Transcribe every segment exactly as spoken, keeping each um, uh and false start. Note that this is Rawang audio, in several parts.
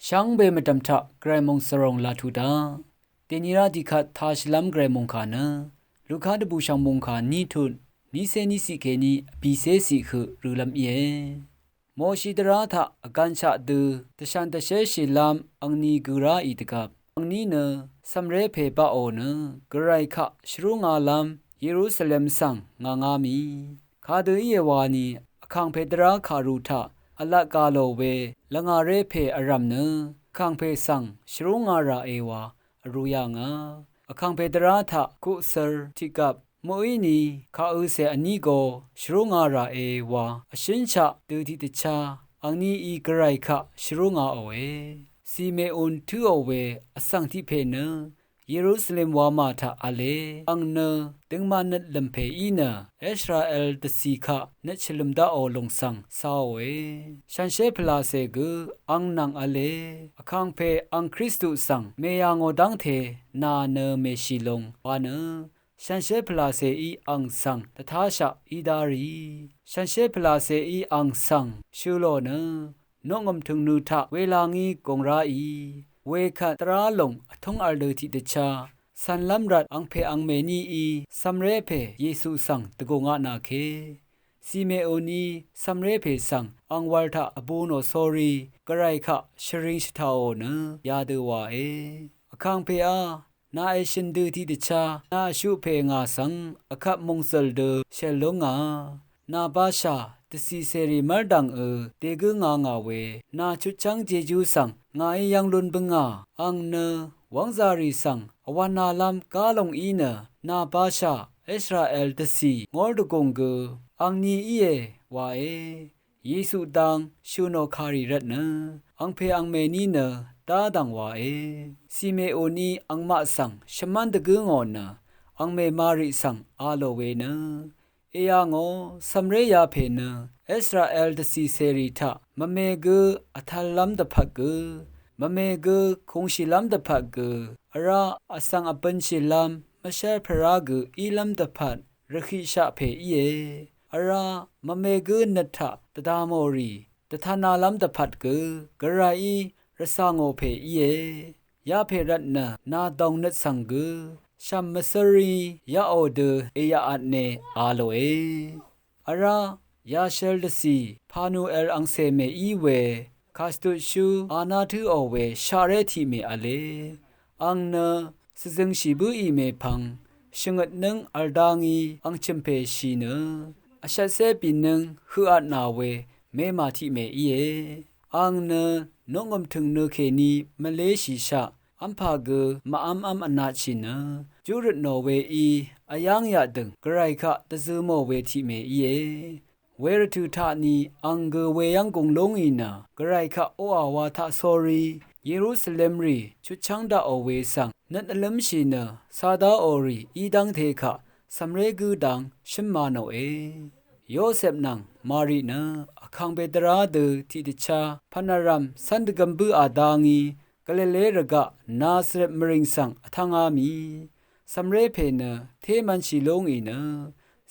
Shvngbe mvdv̀m taq Gvray mòngsvròng laq tuq daq. Dèni rá dìkvt tāshìlv́m Gvray mòngkà nø Luka dvbùshv̀ng mòngkà ní tut nícé níciq kèní vbìcé ciq høq rølv́m íe. Moshi dvrá taq vgvnshaq dø dvshv̀n dvshéshìlv́m angni gø ráì dvgvp angní nø cv̀mré pè baqò nø Gvray kaq shvrúngalv́m Yerusalem svng ngv̀ngá mì. Kadø íe wani vkàngpè dvrá kàru taq vlat gà lò we lvngàré pè vrv̀m nø vkàngpè svng shvrúnga ràe wa vrū yà ngà. Vkàngpè dvrá taq kuqsvr tiqgvp mø̀íni kàøcè vní go shvrúnga ràe wa vshǿnshaq dø tiqdvchá angnií Gvray kaq shvrúngaòe. Simeon tǿò we vsvng tiq pè nø Yerusalem wamà taq v̄le, ang nø døngman nøt lø̀mpè í nø Israel dvcì kaq nøt shvlø̀m daqò lùng svng cāòe. Shànshér pvlàcè gø ang nvng v̄le, vkàngpè ang Kristu svng mèyà ngò dv́ngte nà nø mèshì lung wa nø shànshér pvlàcèí ang svng dvtáshaq í dá rì. Shànshér pvlàcèí ang svng shø̀ lò nø noqngø̀m tø̀ngnø taq wela ngí gùng ráì. Wekvt dvrá lùng vtúng v̄l dø tiqdvchá cv̀nlv́m rvt angpè angmè níí cv̀mré pè Yesu svng dvgùng atnà ke. Simeoní cv̀mré pè svng angwv̄l taq vbū nò sórí Gvray kaq shvring shvtàò nø yadø wàe. Vkàngpèá, nà èshø̀n dø tiqdvchá nà vshuq pè ngà svng vkvt mòngzø̀l dø shèl lúngà. Nà bashà dvcì cèrì mv́rdv̀ngø dègǿ nga ngà we nà chutchv́ng jejú svng ngàí yv́ng lún bǿngà. Ang nø wv́ngzàrì svng vwv̄nalv́m gá lùng í nø nà bashà Israel dvcì ngór dvgùng gø angni íe wàe. Yesu dang shø̀ nò kàrì rvtnø angpè angmè ní nø dá dv̀ng wàe. Simeoní angmaq svng shvmv́n dvgǿ ngò nø angmè Mari svng a lò we nø èyà ngò cv̀mré yapè nø Israel dvcì cèrì taq mvme gǿ vtv̄llv́m dvpvt gø, mvme gǿ kūngshìlv́m dvpvt gø, vrá vsvng vbønshìlv́m mvshv́l pvrá gø ílv́m dvpvt rvhiqshaq pè íe. Vrá mvme gǿ nøt taq dvda mò rì dvtv̄nalv́m dvpvt gø Gvrayí rvcà ngò pè íe. Yapè rvtnø nà dòngnøt svng gø shv̀m mvcǿrí yaqò dø èyaqatne a lòe. Vrá yashv̄l dvcì Panuel angcè mè í we kàshvtutshú aná tǿò we shaqré tiq mè v̄le. Ang nø shvzøngshì bǿì mèpvng shvngøtnǿng v̄l dá ngí ang chø̀mpèshì nø vshvtcé bìnǿng høqatnà we mèmà tiq mè íe. Ang nø noqngø̀m tø̀ngnø kèní mvléshìshaq v́mpà gø màv́mv́m vnatshì nø júrøt nò weí vyáng yaqdø̀ng Gvray kaq dvzø mò we tiq mè íe. Wervtø̀ taqni ang gø weyv́ng gung lúngì nø Gvray kaq oqà wa taqsórí Yerusalem rì chutchv́ng daqò we svng nøt vlǿmshì nø cādáò rì í dv́ngte kaq cv̀mré gǿ dang shǿn ma nòe. Yosep nvng Mari nø vkàngpè dvrá dø tiqdvchá pv̀nvrv̀m cv́n dvgøm bǿà dá ngí Galile rvgaq Nazaret mvrìng svng vtv́ngá mì. Cv̀mré pè nø té mv̄nshì lúngì nø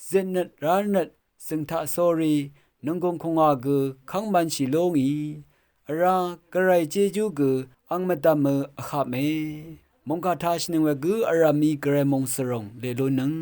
zitnøt rálnøt zø̀ng taqsórí nònggùng kùngà gø kv́ng mv̄nshì lúngì. Vrá Gvray jejú gø ang mvdv̀mø vhapme. Mòngkà tāshìnøng we gǿ vrv̀m í Gvray mòngsvròng lèlúnnøng